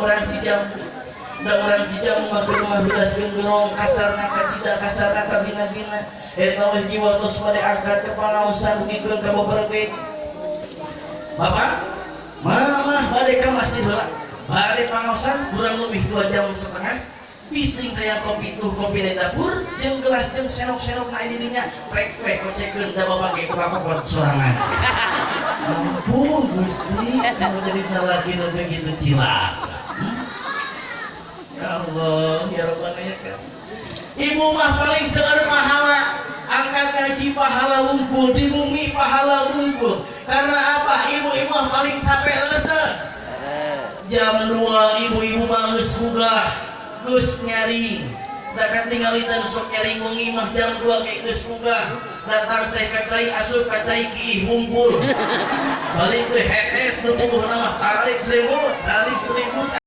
Urang Cijambu. Da urang Cijambu mah keur mah belaskeun gerong, kasarna kacida, kasarna ka bina-bina. Eta weh jiwa tos bade angkat ke pangaosan, dugikeun ka beberbe. Bapak, Mama bade ka masjid heula. Bade pangaosan kurang lebih 2 jam setengah. Bising hayang kopi tuh, kopi di dapur jeung gelas jeung senok-senok na dirinya prek prek kocekeun, da bapak ge kokot sorangan. Ampun Gusti, kamu jadi salaki nu begitu cilaka. Ya Allah, ya Rabbana ya kan. Ibu mah paling seueur pahala, angkat ngaji pahala wungkul, di bumi pahala wungkul. Karena apa? Ibu-ibu mah paling capek, leres. Jam 2 ibu-ibu mah geus gugah, geus nyaring. Da katingali teh sok nyaring wengi mah jam 2 ge geus gugah. Datang teh ka cai, asup ka cai kiih wungkul. Balik teh hees nu puguhna mah, tarik selimut, tarik selimut.